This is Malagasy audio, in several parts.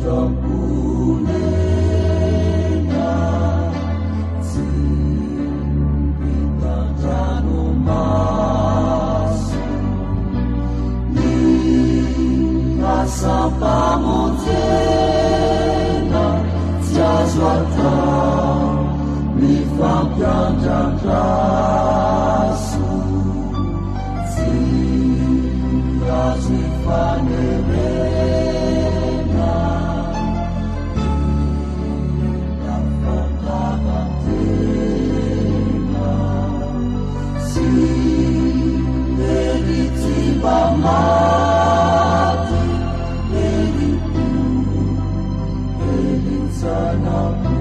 Toeram-ponena tsy hitan-dranomaso ny asam-pamonjena tsy azo atao mifampiandrandraso tsy azo ifanerena. Mila fandavan-tena sy hery tsy mba maty, herim-po, herin-tsaina-po.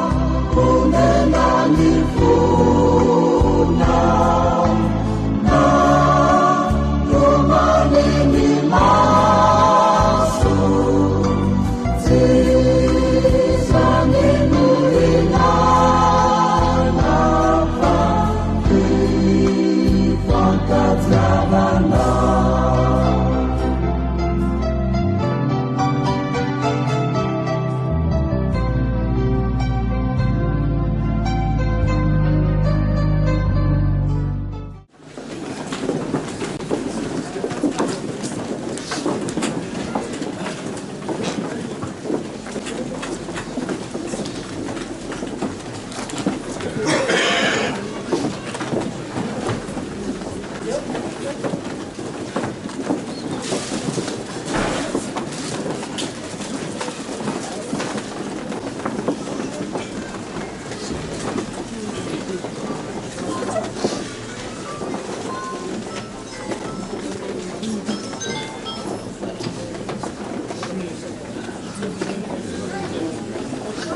Mahonena ny fona, matomany ny maso, tsy izany no ilana fa fifankatiavana.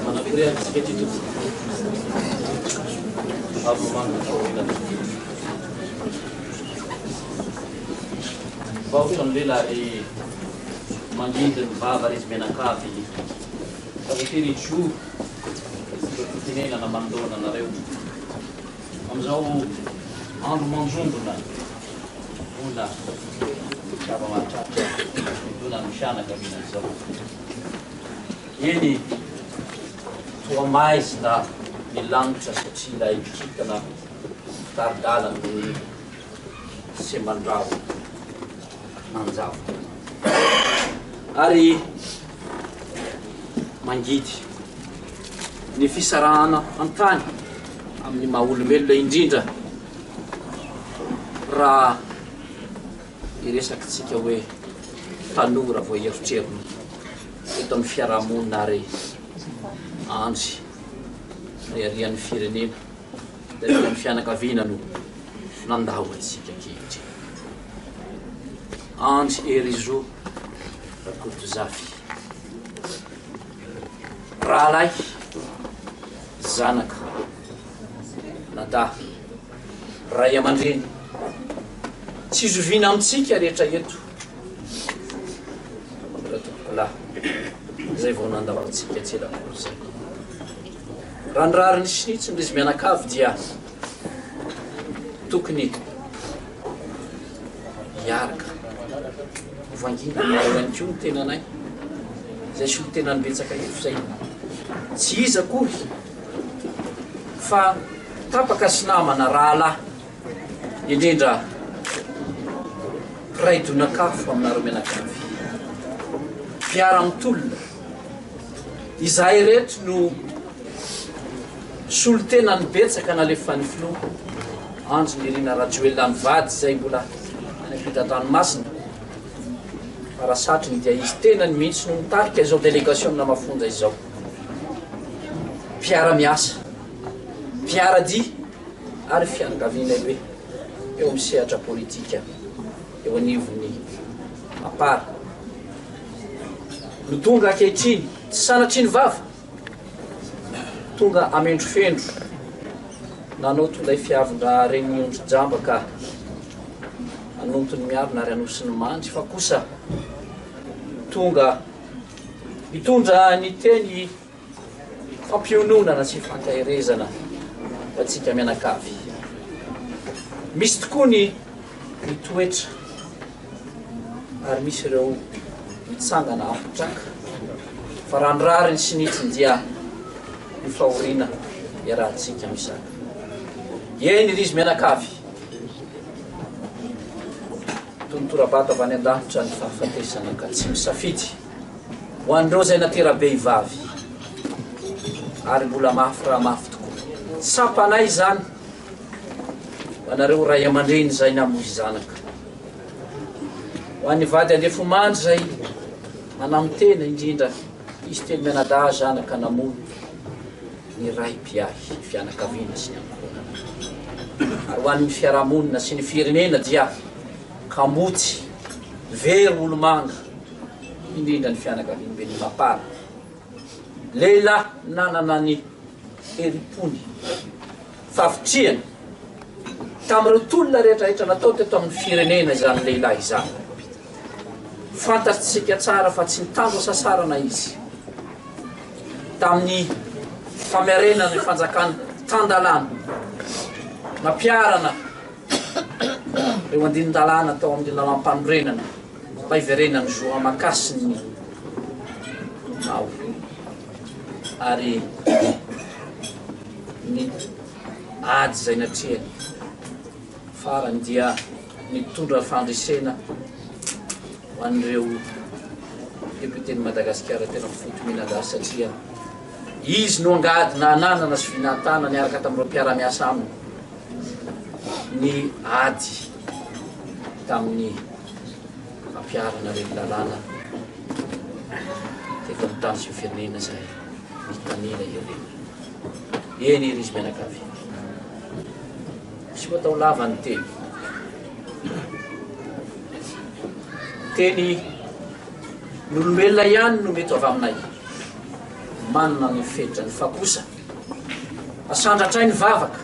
Manakory antsika ty tompoko. Avy mamandrika fahoriana tompoko. Vahotra ny lela ary mangidy ny vava ry izy mianakavy fa voatery hijoro ireo fitenenana manoloana anareo amin'izao andro manjombona mbola zava-mahatratra midona ny fianakaviana izao. Eny, toa maizina ny lanitra satria ilay kintana mpitari-dalana ny semban-drahona nanjavona ary mangidy ny fisarahana an-tany amin'ny maha olombelona indrindra raha iresakitsika hoe tanora vao erotrerony eto amin'ny fiarahamonina ary andry reharehan'ny firenena Dia ny fianakaviana no nandao antsika ankehitriny. Andry Herizo Rakotozafy. Rahalahy, zanaka, nadahy, ray aman-dreny, tsy zoviana amintsika rehetra eto, Ratompokolahy, izay vao nandao antsika tsy ela akory izay. Raha ny rariny sy ny hitsiny ry izy mianakavy dia tokony hiaraka hovangiana aminareo ihany koa ny tenanay izay solontenan'ny betsaka eto izay tsy iza akory fa tapaka sy namana rahalahy indrindra mpiray donak'afo aminareo mianakavy mpiara-mitolona Izahay ireto no solontenan'ny betsaka nalefan'ny filoha Andry Nirina Rajoelina mivady izay mbola any ampitan-dranomasina fa raha satriny dia izy tenany mihitsy no mitarika izao delegasiona mafonja izao. Mpiara-miasa, mpiara-dia ary fianakaviana be eo amin'ny sehatra politika eo anivon'ny Apar. No tonga ankehitriny, tsy sanatria ny vava, tonga amendrofendro, nanao toy ilay fiavin-draharen'ny ondry jamba ka hanonto ny miarina ary hanosy ny mandry, fa kosa tonga hitondra ny teny fampiononana sy fankaherezana ho antsika mianakavy. Misy tokoa ny ny toetra. Ary misy ireo mitsangana afotraka fa raha ny rariny sy ny hitsiny dia ny fahoriana iarahantsika mizaka. Eny ry izy mianakavy, toy ny tora-bato avy any an-danitra ny fahafatesana ka tsy misafidy ho an'ireo izay natera-behivavy ary mbola mafy raha mafy tokoa. Tsapanay izany ho anareo ray aman-dreny izay namoy zanaka. Ho an'ny vady andefomandry izay mananotena indrindra izy telo mianadahy zanaka namono ny ray mpiahy ny fianakaviana sy ny ankohonana. Ary ho an'ny fiarahamonina sy ny firenena dia kamboty, very olomanga, indrindra ny fianakaviamben'ny Mapar. Lehilahy nanana ny herim-pony, favitrihana tamin'ireo tolona rehetrarehetra natao teto amin'ny firenena izany lehilahy izany. Fantatsika tsara fa tsy nitandro sasarana izy tamin'ny famerenana ny fanjakana tan-dalàna, nampiharana ireo andinin-dalàna tao amin'ny lalàm-panorenana mba hiverenan'ny zo aman-kasin'ny ao ary ny ady izay natrehany farany dia nitondra fandresena ho an'ireo député-n'i Madagasikara tena mifoto mianadahy satria izy no angady nananana sy vinantana niaraka tamin'ireo mpiara-miasa aminy ny ady tamin'ny fampiharana ireny lalàna teto amin'ny tany sy firenena izay mitanila ireny. Eny ry izy mianakavy. Tsy ho atao lava ny teny. Teny ny olombelona ihany no mety ho avy aminay. Manana ny fetrany fa kosa asandratray ny vavaka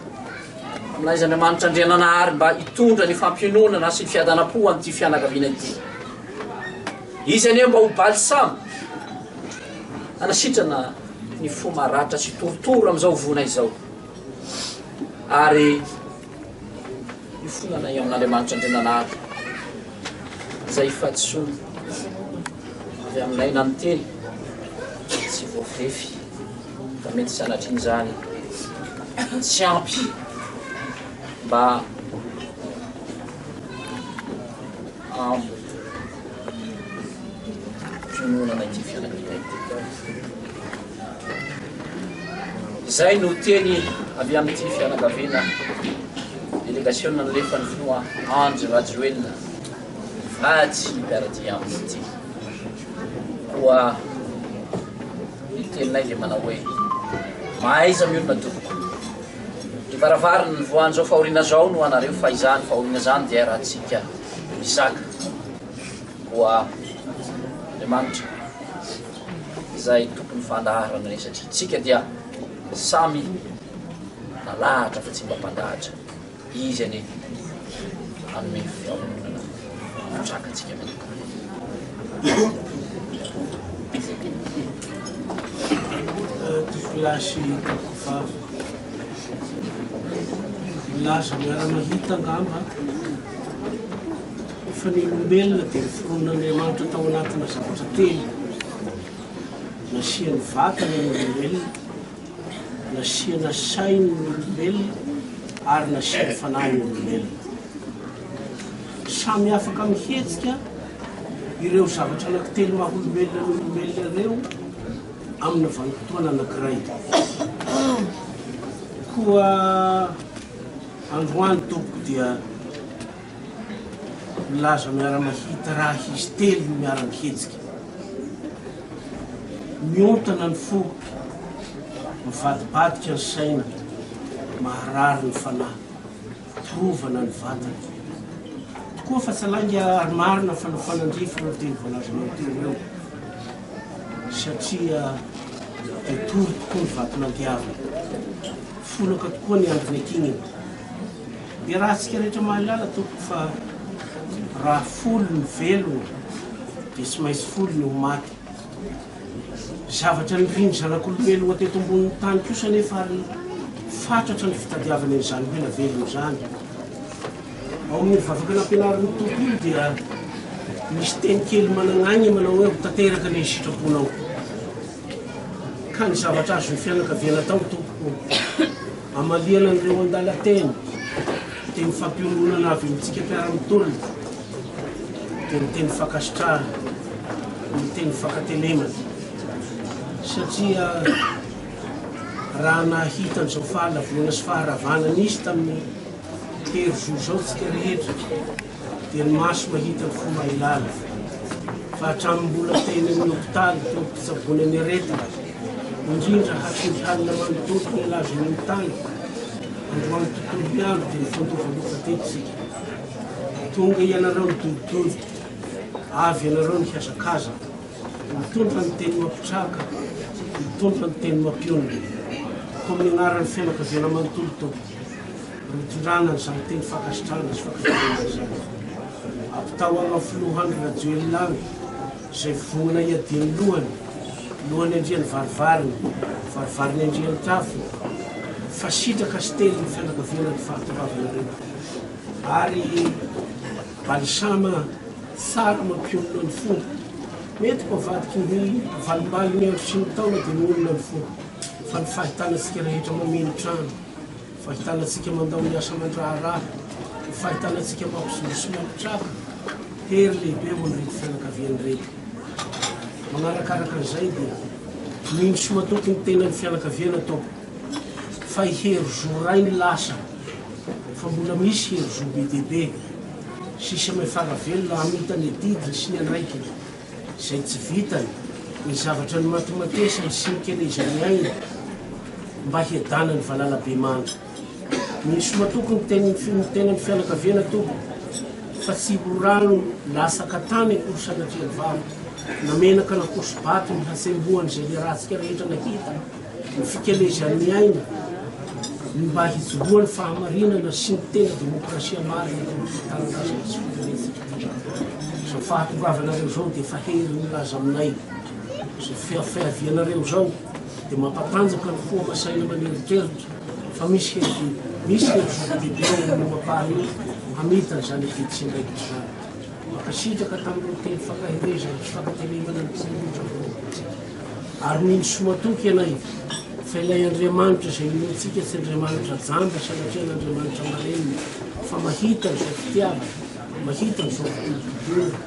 amin'ilay Andriamanitra Andriananahary mba hitondra ny fampiononana sy ny fiadanam-po an'ity fianakaviana ity. Izy anie mba ho balsamo hanasitrana ny fo maratra sy torotoro amin'izao voina izao. Ary hifonanay amin'Andriamanitra Andriananahary izay fahadisoana avy aminay na ny teny tsy voafefy fa mety sanatrian'izany tsy ampy mba ampiononana ity fianakaviana ity. Izay no teny avy amin'ity fianakaviana delegasiona nalefan'ny filoha Andry Rajoelina mivady sy ny mpiara-dia aminy ity. Koa ny teninay dia manao hoe mahaiza mionona tompoko. Ny varavarana nivoahan'izao fahoriana izao no anareo fa izany fahoriana izany dia ratsika mizaka. Koa Andriamanitra izay tompon'ny fandaharana anie satria tsika dia samy nalahatra fa tsy mba mpandahatra izy anie hanome fihaonana mitraka antsika mianakavy. Tovolahy sy tovovavy milaza miara-mahita angamba fa ny olombelona dia noforonon'Andriamanitra tao anatina zavatra telo. Nasiany vatana ny olombelona, nasiana sainy ny olombelona ary nasiany fanahy ny olombelona. Samy afaka mihetsika ireo zavatra anankitelo maha olombelona ny olombelona ireo amina vanim-potoana anankiray. Koa androany tompoko dia Milaza miara-mahita raha izy telo no miara-mihetsika. Miontana ny fo, mivadibadika ny saina, maharary ny fanahy, torovana ny vatana. Tokoa fa tsy lainga ary marina fa nifanandrify ireo teny voalazanao teo ireo satria dia toro tokoa ny vato nandiavina. Folaka tokoa ny andro niakignana. Iarahantsika rehetra mahalala tompoko fa raha folo ny velona dia tsy maintsy folo ny ho maty. Zavatra nirian'ny zanak'olombelogna teto ambonin'ny tany kosa anefa ary fatratra ny fitadiavany an'izany hoe na velona izany. Ao amin'ny vavaka nampianarin'ny Tompo io dia Misy teny kely managnaigna manao hoe ho tanteraka anie ny sitraponao. Ka ny zavatra azon'ny fianakaviana atao tompoko, amaliana an'ireo andalan-teny, teny fampiononana avy amintsika mpiara-mitolona, dia ny teny fankasitrahana, ny teny fankatelemana. Satria raha nahita an'izao fahalavoana sy faharavana nisy tamin'ny hery zo izao tsika rehetra, dia ny maso mahita ny fo mahilala fa hatramin'ny mbola teny amin'ny hopitaly teo am-pitsaboana ny aretina, indrindra hatry ny halina manontolo nialazany ny tany, androany tontolo andro dia nifandova loka teto isika. Tonga ianareo nidodododo, avy ianareo nihazakazaka, nitondra ny teny mampitraka, nitondra ny teny mampionona. Koa amin'ny anaran'ny fianakaviana manontolo tompoko, Nitondrana an'izany teny fankasitrahana sy fankatoavana izany. Ampitao amin'ny Filoha Andry Rajoelina any izay vonona hiadian'ny lohany, lohany andrian'ny varivariny, varivariny andrian'ny trafony, fa sitraka sy telin'ny fianakaviana ny fahatongavanareo. Ary balsama tsara mampionona ny fo. Mety ko avadiky ny valimbalin'ny andro sy ny taona dia mionona ny fo, fa ny fahitana antsika rehetra mameno trano, Fahitana antsika mandao ny asa aman-draharaha, ny fahitana antsika mampisondro sy mampitraka, hery lehibe ho an'ireto fianakaviana ireto. Manarakaraka an'izay dia mino sy matoky ny tenan'ny fianakaviana tompoko fa i Herizo ray ny lasa fa mbola misy Herizo be dia be sisa miafara velona hamita ny adidiny sy ny andraikiny. Izay tsy vitany, ny zavatra nimatimatesany sy nikelezany aina mba hiadanany valalabemandry. Misy matoky ny tenin'ny ny tenan'ny fianakaviana tompoko fa tsy ho rano latsaka tany akory sanatria ny vava, na menaka na koso-bato ny hatsembohany izay niarahantsika rehetra nahita ny fikelezan'ny aina ny mba hijoroan'ny fahamarinana sy ny tena demokrasia marina eto amin'ity tanindrazana sy firenentsika ity. Izao fahatongavanareo izao dia efa hery milaza aminay. Izao fiavianareo izao dia mampatanjaka ny fo aman-saina aman'eritreritra fa misy hery misy hery zava-dehibe ao amin'io mapar io hamita izany adidy sy andraikitra izany. Mankasitraka tamin'ireo teny fankaherezana sy fankatelemana ny mpitondra voalohany. Ary mino sy matoky ianay fa ilay Andriamanitra izay inoantsika tsy Andriamanitra jamba sanatria an'Andriamanitra marenina fa mahita an'izao fitiavana, mahita an'izao fitoditodiana,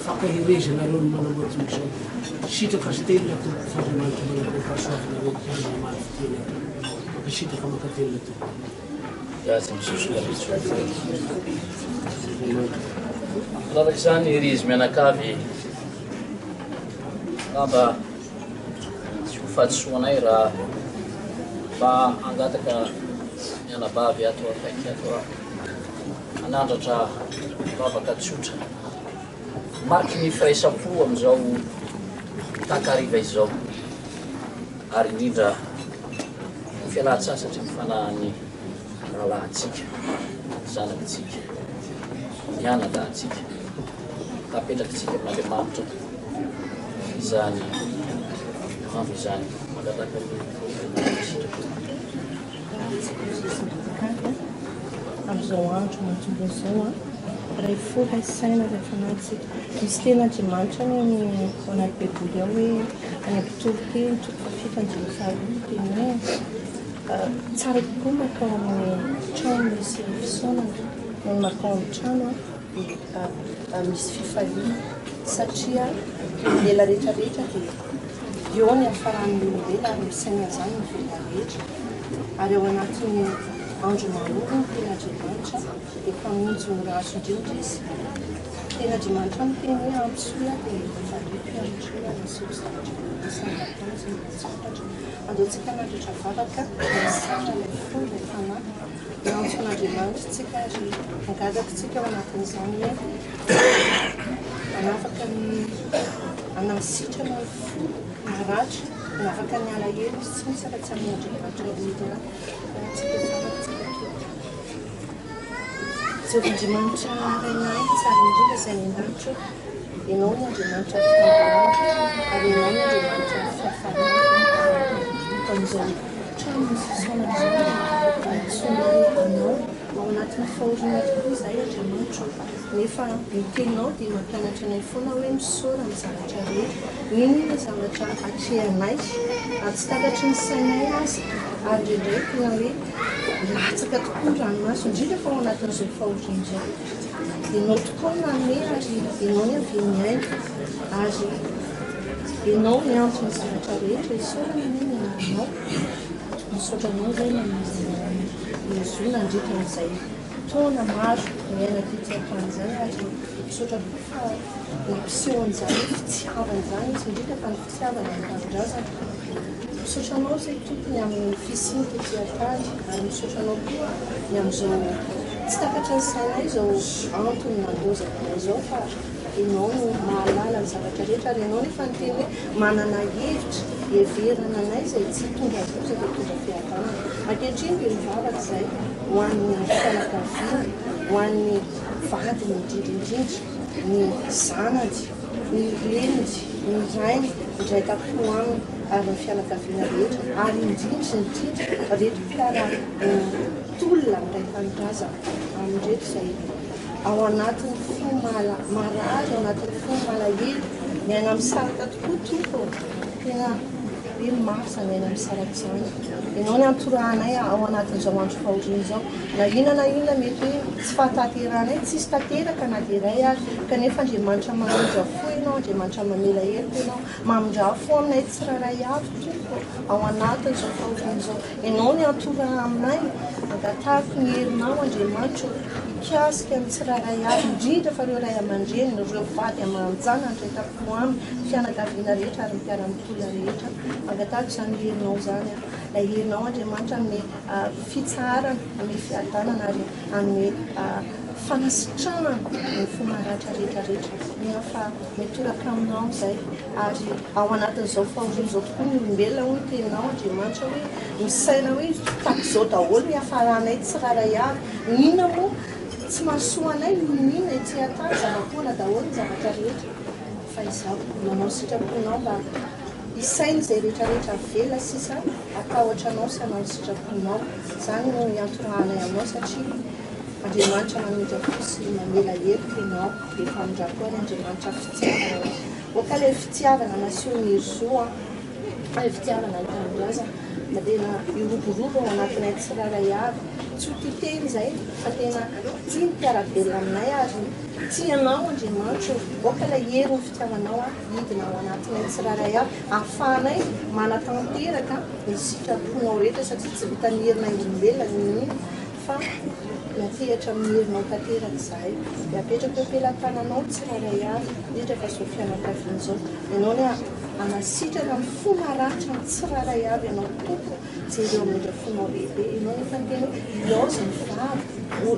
fankaherezanareo ny manamboatsoa izao. Sitraka sy telina tompoko fa Andriamanitra manamboa fahasoavanareo mpiandry mamaly fitia anareo. Mankasitraka mankatelina tompoko. Lava izany ry izy mianakavy. Angamba tsy ho fahadisoanay raha mba hangataka ny anabavy ato akaiky ato aho hanandratra vavaka tsotra mariky ny firaisam-po amin'izao takariva izao ary indrindra ho fialan-tsasatry ny fanahin'ny rahalahintsika, zanakitsika, ny anadahintsika. Napetrakitsika amin'Andriamanitra izany andro izany. Mangataka ny sitrapo. Amin'izao andro matsombo izao, ray fo, ray saina, ray fanahy tsika. Misy teny Andriamanitra any amin'ny ao anaty Baiboly ao hoe any am-pitoriteny toko fahafito andininy faharoa miteny hoe tsara kokoa mankao amin'ny trano misy fisaonana noho ny mankao amin'ny trano dia misy fifaliana satria ny ela rehetra rehetra dia eo ny hafaran'ny olombelona ary misaina an'izany ny velona rehetra ary ao anatin'ny andro mahory ny tena Andriamanitra dia mpamonjy mora azo indrindra izy. Tena Andriamanitra miteny hoe ampisoy aho dia valiako ihany koa ary asehoko zavatra isan'ny nataony izay mbola tsy fantatra. Andao tsika hanandratra vavaka hiasana ilay fo, ilay fanahy. Miantso an'Andriamanitra isika ary mangataka isika ao anatin'izany hoe hanafaka ny hanasitrana ny fo maratra, hanafaka ny alahelo izy, tsy misy afa-tsy amin'Andriamanitra irery ihany. Tsika vavaka tsika tompoko. Jehovah Andriamanitra Rainay tsara indrindra izay any an-danitra ô, Ianao no Andriamanitra fifandonana ary Ianao no Andriamanitra fiafarana. Amin'izao trano misy fisaonana izao dia antsoinay Anao. Ao anatin'ny fahoriana tokoa izahay Andriamanitra ô, nefa ny Teninao dia mampianatra anay foana hoe misaora amin'ny zavatra rehetra, n'inon'inona zavatra atrehanay, ary tsy takatry ny sainay aza, ary indraindray tena hoe latsaka tokoa ny ranomaso, indrindra fa ao anatin'izao fahoriana izao. Ianao tokoa no nanome ary Ianao niavian'ny aina, ary Ianao ny anton'ny zavatra rehetra, isaorana anie ny anaranao. Misaotra anao izay nanome zo nandritra an'izay taona maro niaina tety an-tany izay ary misaotra koa fa nampiseho an'izany hoe fitiavana izany izy, indrindra fa ny fitiavana ny tanindrazana. Misaotra anao izay Tompo ny amin'ny fisiany tety an-tany ary misaotra anao koa ny amin'izao tsy takatry ny sainay izao antony nandozana anay izao fa Ianao no mahalala ny zavatra rehetra ary Ianao nefa niteny hoe manana hevitra hiheverana anay izay tsy hitondra loza fa hitondra fiadanana. Ankehitriny dia mivavaka izahay ho an'ny fianakaviany, ho an'ny vadiny indrindra indrindra, ny zanany, ny reniny, ny rainy, ny ray tampo aminy ary ny fianakaviana rehetra ary indrindra indrindra ireto mpiara-mitolona miray tanindrazana amin'ireto izay ao anatin'ny fo marary, ao anatin'ny fo malahelo, miaina misaraka tokoa Tompo ô, tena hoe mafy izany aina misaraka izany. Ianao ny antorahanay ao anatin'izao andro fahoriana izao, na inona na inona mety hoe tsy fahatanterahanay, tsisy tanteraka na dia iray ary, kanefa Andriamanitra mamindra fo Ianao, Andriamanitra mamela heloka Ianao, mamindrà fo aminay tsirairay avy Tompo ô, ao anatin'izao fahoriana izao. Ianao ny antoraha aminay, angatahako ny herinao Andriamanitra ô, hikasika ny tsirairay avy, indrindra fa ireo ray aman-dreniny, ireo vady aman-janany, iray tampo aminy, fianakaviana rehetra ary ny mpiara-mitolona rehetra. Angatahako izany herinao izany, ilay herinao Andriamanitra hanome fitsaharana, hanome fiadanana ary hanome fanasitranana ny fo maratra rehetra rehetra. Mino aho fa mitoraka aminao izay. Ary ao anatin'izao fahoriana izao tokoa ny olombelona, hoy ny teninao Andriamanitra hoe, misaina hoe tahaka izao daholo ny hiafaranay tsirairay avy. N'inona moa tsy mahasoa anay n'inon'inona ety an-tany, zava-poana daholo ny zavatra rehetra. Fa izaho manao ny sitraponao mba hisaina izay rehetra rehetra avela sisa hatahotra anao sy hanao ny sitraponao. Izany no iantorahanay aminao satria Andriamanitra mamindra fo sy mamela heloka ianao. Be famindram-po ary Andriamanitra fitiavana. Aoka ilay fitiavana nasehon'i Herizo an, ilay fitiavana ny tanindrazana mba tena hiroborobo ao anatinay tsirairay avy. Tsy ho tia tena izahay fa tena tia ny mpiara-belona aminay ary tia Anao Andriamanitra ô. Aoka ilay herin'ny fitiavanao hidina ao anatinay tsirairay avy ahafahanay manatanteraka ny sitraponao rehetra satria tsy vitan'ny herinay olombelona n'inon'inona fa miantehitra amin'ny herinao tanteraka izahay. Dia apetrako eo am-pelatananao ny tsirairay avy, indrindra fa izao fianakaviana izao. Ianao anie hanasitrana ny fo maratra ny tsirairay avy Ianao Tompo, jereo amin'ny indra fonao lehibe. Ianao nefa niteny hoe ilaozy ny vava,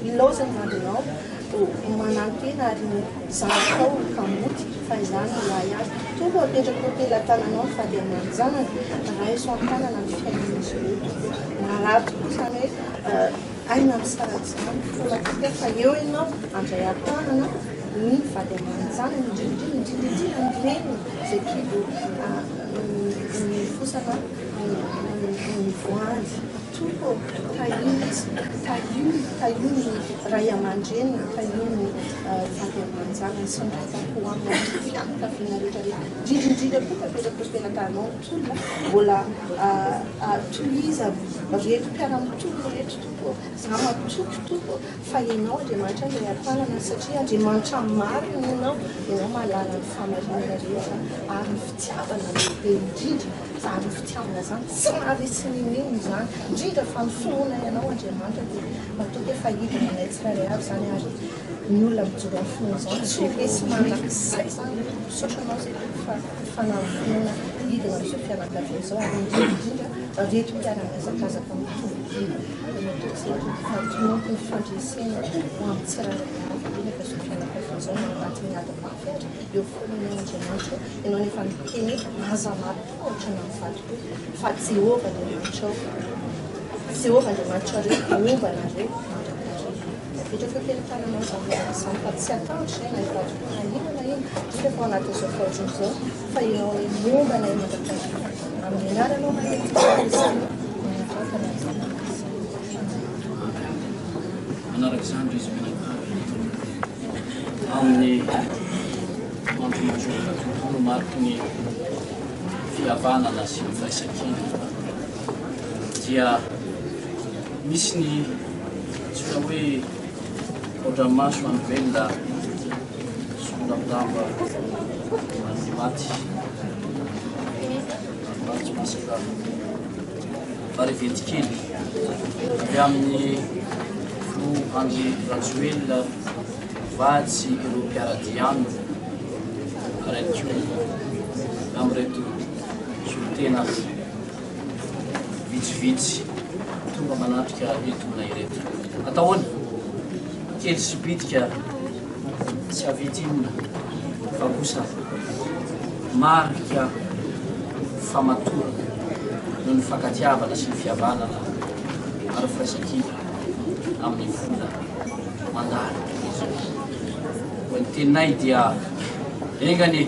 ilaozy ny vadinao manantena ary ny zanakao ho kamboty, fa izaho no lahy azy. Tompo ô, apetrako eo am-pelatananao ny vady aman-janany, raiso an-tanana ny fiainan'izy ireo Tompo. Marary tokoa izany hoe Aina misaraka izany fotoana tokoa fa eo ianao handray an-tanana ny vady aman-janany indrindra indrindra indrindra ny reniny izay kibo nifosana ny voany. Tompo ô, tahio izy, tahio, tahio ny ray aman-dreniny, tahio ny vady aman-janany sy ny ray tampo aminy ary ny fianakaviana rehetra rehetra. Indrindra indrindra koa tapetraka eo am-pelatananao ny tolona mbola tohizana. Reto mpiara-mitolona reto Tompo ô, za matoky Tompo ô fa Ianao Andriamanitra no iantanana satria Andriamanitra marina Ianao, Ianao mahalala ny fahamarinana rehetra ary ny fitiavana lehibe indrindra, zany fitiavana zany tsy maharesy n'inon'inona izany, indrindra fa ny finoana Ianao Andriamanitra dia matoky aho fa hidina aminay tsirairay avy izany ary ny olona mijoro amin'ny finoana izany tsy ho resy mandrakizay izany, misaotra Anao izay Tompo fa fanahy finoana hidina amin'izao fianakaviana izao ary indrindra indrindra Ireto mpiara-mihazakazaka mitovy dina dia matoky izay Tompo fa tononiko ny fandresena ho amin'ny tsirairay avy indrindra fa izao fianakaviana izao no anatin'ny ady mafy ary eo foana ianao Andriamanitra ô ianao nefa niteny hoe aza matahotra na mivadi-po fa Jehovah Andriamanitrao Jehovah Andriamanitrareo momba anareo mandrakariva. Apetrako eo am-pelatananao izany vavaka izany fa tsy hatahotra izay na hivadi-po na inona na inona indrindra fa ao anatin'izao fahoriana izao fa ianao momba anay mandrakariva. Amin'ny anaranao mahery Jesoa Kristy no angatahana izany. Manaraka izany ry izy mianakavy amin'ny andro mahazoana tontolo mariky ny fihavanana sy ny firaisankina dia misy ny antsoina hoe Odramaso any velona solon-damba an'ny maty maty masaka Variventy kely avy amin'ny filoha Andry Rajoelina mivady sy ireo mpiara-dia aminy ary ihany koa amin'ireto solontena vitsivitsy tonga manatrika etona ireto. Atao ahoana? Kely sy bitika tsy hahavita inona fa kosa marika famatorana noho ny fankatiavana sy ny fihavanana ary firaisankina amin'ny vola mandalo izy io. Koa ny teninay dia enga anie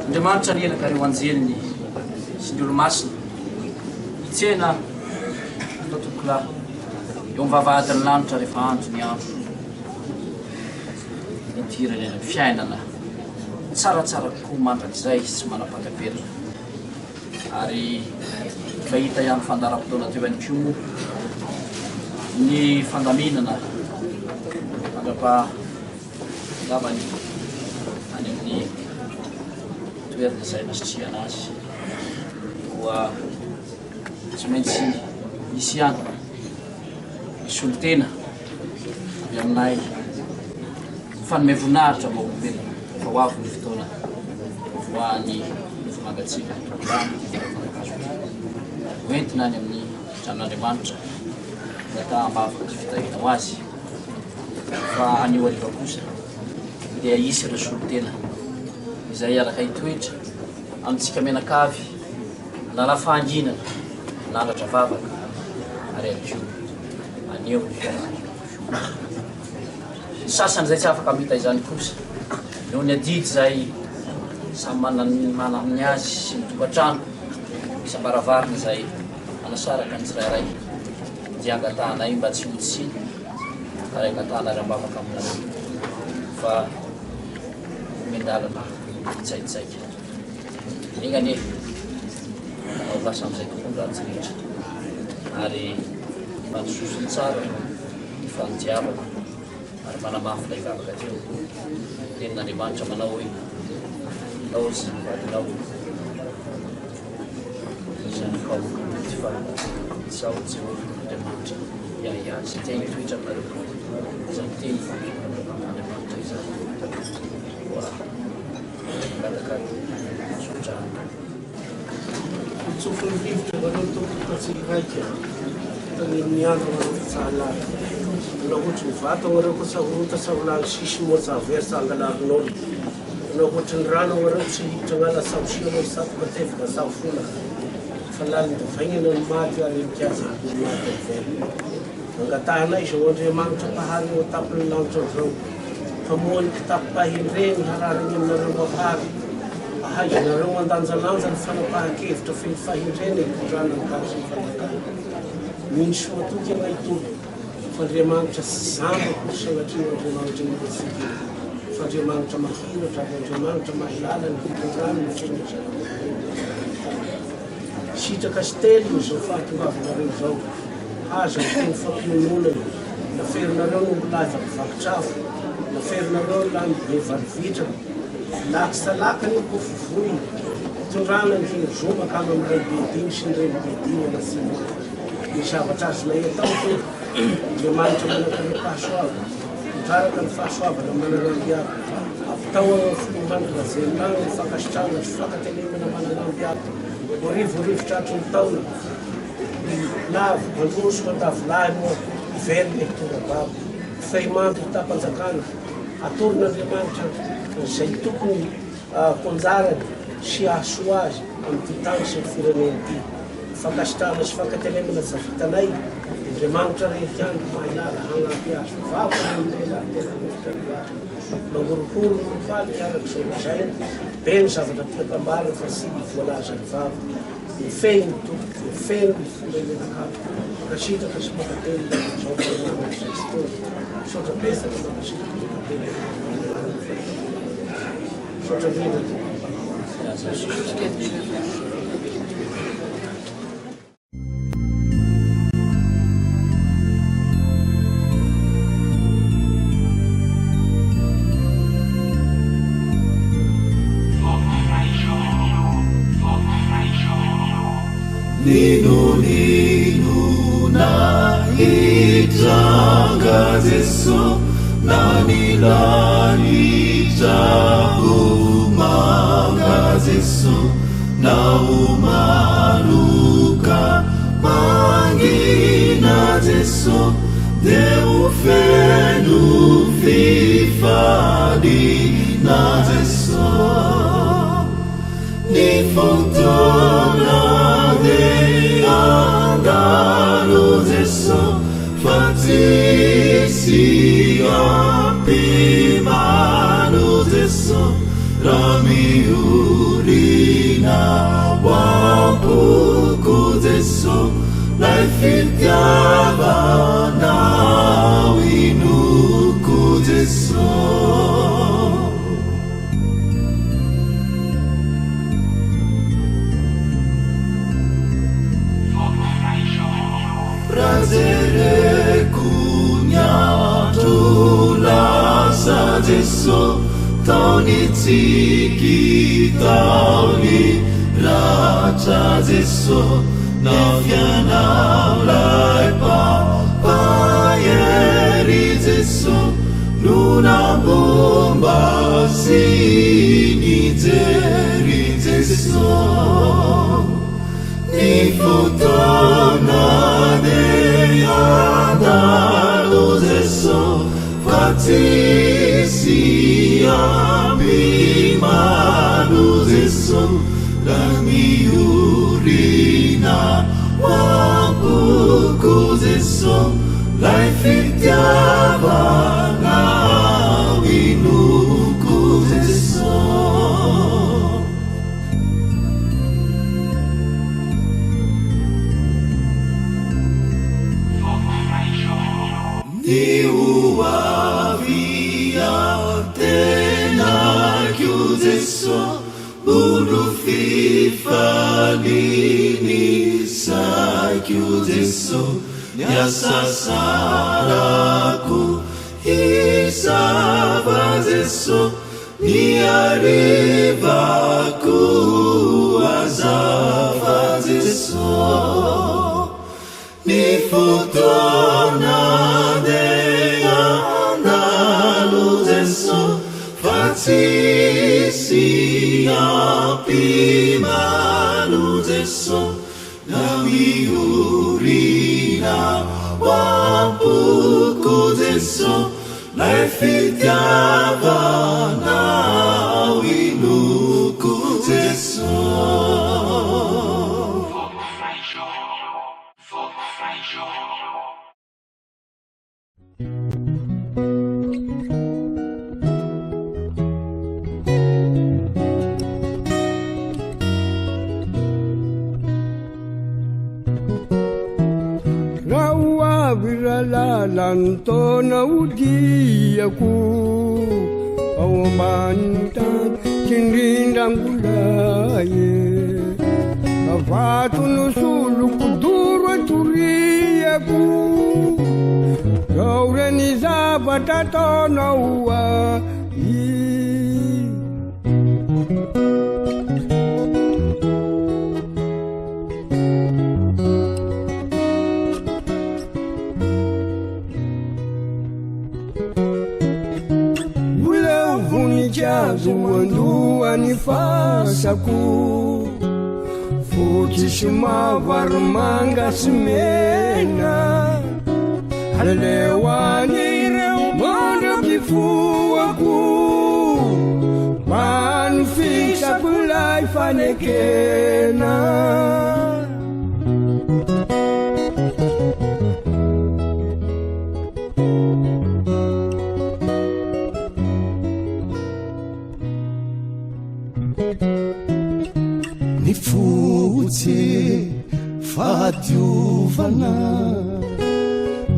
Andriamanitra niraka ireo anjeliny sy ny olo-masina hitsena anao tompokolahy eo amin'ny vavahadin'ny lanitra rehefa andro ny andro hidirany any amin'ny fiainana tsaratsara kokoa mandrakizay sy manam-pakavelona ary efa hita ihany fandaharam-potoana teo ihany koa moa ny fandaminana mandrapaha Angambany any amin'ny toerana izay nasitrihana azy. Koa tsy maintsy misy ihany ny solontena avy aminay fanome voninahitra mba olombelona fa ho avy ny fotoana voahan'ny nofo mangatsiaka hoentina any amin'ny tranon'Andriamanitra angataham-bavaka sy fitahiana ho azy. Fa anio hariva kosa dia hisy ireo solontena izay hiaraka hitoetra amintsika mianakavy hanala fahanginana, hanandratra vavaka ary ihany koa haneho ny fiaraha-miombona. Ny sasany izay tsy afaka hamita izany kosa noho ny adidy izay samy manana ny azy sy ny tokantrano isam-baravarana izay manasaraka ny tsirairay dia angatahanay mba tsy ho tsiny ary angatahana ary ambavaka aminareo fa omen-dalana hitsaitsaika. Enga anie ho lasa amin'izay tokoa ny ratsy rehetra ary mandrososo tsara ny fanitiavana ary manamafy ilay vavaka teo. Tenin'Andriamanitra manao hoe laozy ny vadinao. Zanakao tsy fa Izaho Jehovah Andriamanitra hiahy azy te hitoetra aminareo izany teny Andriamanitra izany koa mangataka tsodrano. Notsofin'ny rivotra nareo tompoko ka tsy hiraika tany amin'ny andro nareo fa tsa halala. Nanao hotry ny vato agnareo ko tsa horota tsa ho lany sisy moa tsa very tsa angalarin'olo. Nanao hotry ny rano agnareo tsy hiditra agnala tsa ho sia moa tsa matevina tsa ho folaka. Fa lalin-dovaignana ny maty ary mikajy ny maty ny velona. Angatahanay izao Andriamanitra Mpahary eo an-tampon'ny lanitra izao, hamoha ny kitapom-pahendreny harariny aminareo Mpahary, ahaizanareo mandanjalanja ny fanapahan-kevitra feno fahendrena hitondrana ny tany sy ny fanjakana. Mino sy matoky anay Tompo fa Andriamanitra tsy jamba akory sanatria ho Andriamanitra inoantsika io, fa Andriamanitra mahiratra ary Andriamanitra mahalala ny hitondrany ny fiainan'ny zanak'olombelona eto an-tany. Sitraka sy telina izao fahatongavanareo izao. Aza miteny fampiononana. Naferinareo ny ombilahy vakivakitrafo. Naferinareo ny lany be valivitrana. Laky salaka anie kofy voy. Tondrana ny hery zo mankany amin'ny raibe dimy sy ny renibe dimy anatsimo any. Ny zavatra azonay atao dia Andriamanitra manankarem-pahasoavana. Mitraraka ny fahasoavana mananamby aby. Ampitao amin'ny filoha Andry Rajoelina ny fankasitrahana sy fankatelemana mananamby aby. Voarivo tratry ny taona. Lavo, mandroso, mandavolahy moa hiverina hitondra babo. Fehimandry hitam-panjakana. Atoron'Andriamanitra izay tokony ho anjarany sy hahasoa azy amin'ity tany sy ny firenena ity. Fankasitrahana sy fankatelemana tsy vitanay, Andriamanitra rery ihany no mahalala hanampy azy. Vavaka ny amin'ny lehilahy tena mendrika ny vavaka. Mangorohoro no mifaly araka izao lazainy. Be ny zavatra tiako ambara fa tsy voalazan'ny vava. Mifehy ny Tompo, mifehy ny fomba imenak'ato. Mankasitraka sy mankatelina amin'izao fotoana izao. Misaotra betsaka, mankasitraka, mankatelina. Misaotra indrindra. N'inon'inona hitranga Jeso na ny lanitra ho manga Jeso na ho maloka mangina Jeso dia ho feno fifaliana Jeso. Ny fotoana dia handalo Jeso fa tsisy hampimano Jeso raha miorina ho am-poko Jeso lay fitiavanao inoko Jeso. Raha jereko ny andro lasa Jeso tao ny tsiky tao ny ratra Jeso na fianao lay mpampahery Jeso no nambomba sy nijery Jeso Ny fotoana dia handalo Jeso fa tsisy ampimano Jeso raha miorina ho am-poko Jeso Lay fitiavanao inoko Jeso. Ny ho avy antenaiko Jeso. Olo fifaliany saiko Jeso ny asasarako hisava Jeso ny harivako hazava Jeso Ny fotoana dia handalo Jeso fa tsisy hampimano Jeso na miorina ho am-poko Jeso lay fitiavanao inoko Jeso. Raha ho avy rahalahy ny taona hodiako ao ambanin'ny tany tsindrindra angolahy e. Vato no soloko doro atoriako Zao re ny zavatra ataonao ahy Oleo voninkazo andohan'ny fasako Fotsy sy mavo ary manga sy mena Aleo any ireo mandra-pifohako Mba hanofisako ilay fanekena. Ny fotsy, fahadiovana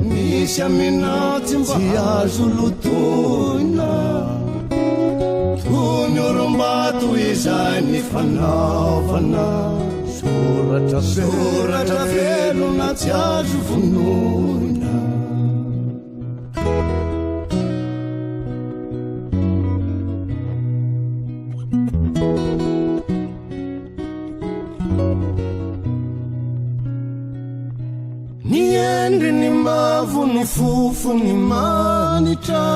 Misy aminao tsy mba azo lotoina Toy ny orim-bato izay nifanaovana Soratra soratra velona tsy azo vonoina Ny endriny mavo ny fofony manitra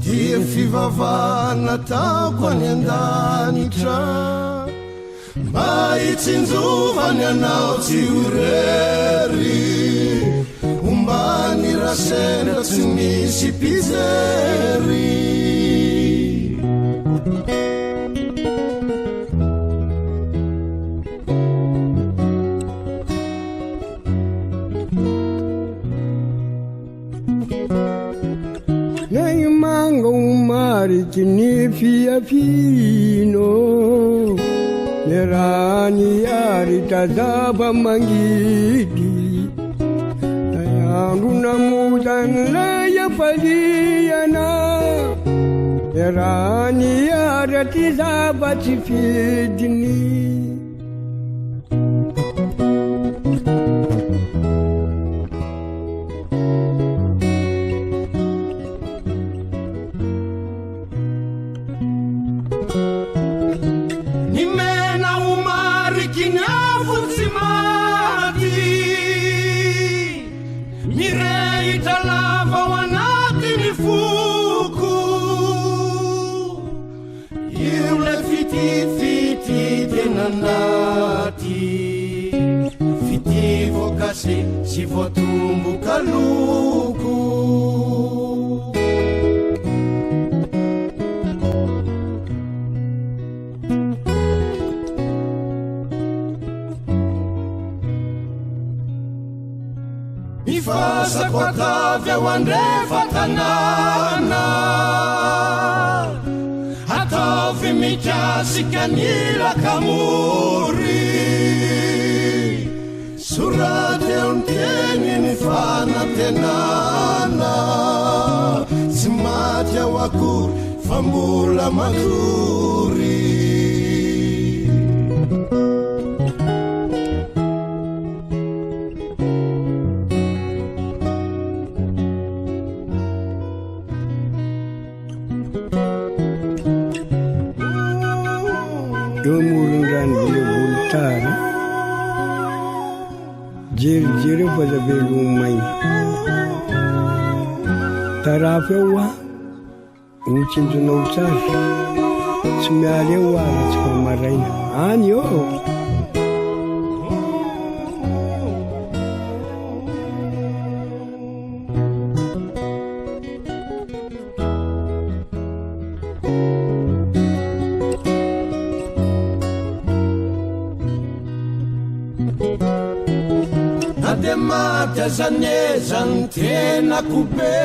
Dia fivavahana ataoko any an-danitra Mba hitsinjovany anao tsy ho irery Ombany raha sendra tsy misy mpijery Ny manga ho mariky ny fiafiano Ny rany aritra zava-mangidy Ilay andro namotan'ilay hafaliana Ny rany aritra ty zava-tsy fidiny Ny mena ho mariky ny afo tsy maty Mirehitra lava ao anatin'ny foko Io lay fitia fitia tena anaty Fitia voakase sy voatomboka loko Ny fasako atavy ao andrefa-tanàna Ataovy mikasika ny lakamory Soraty eo ny teny ny fanantenana Tsy maty aho akory fa mbola matory Eo amoron-drano be volotara, jerijereo fa aza veloma maina. Tarafo eo hoa. Ho tsinjonao tsara, tsy miala eo aho raha tsy vao maraina. Any ô! Na dia maty aza neza ny tenako be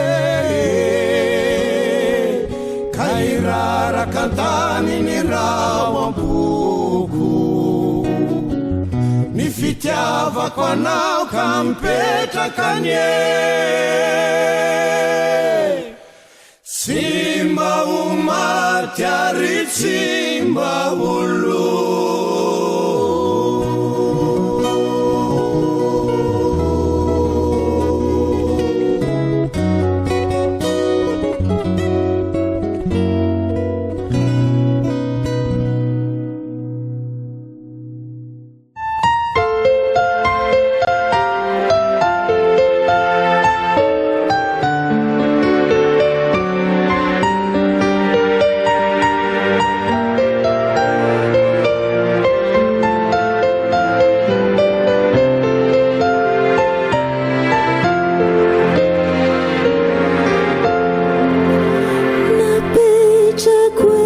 Ka hiraraka an-tany ny rao am-poko Ny fitiavako anao ka mipetraka anie Tsy mba ho maty ary tsy mba ho lo. Napetrako.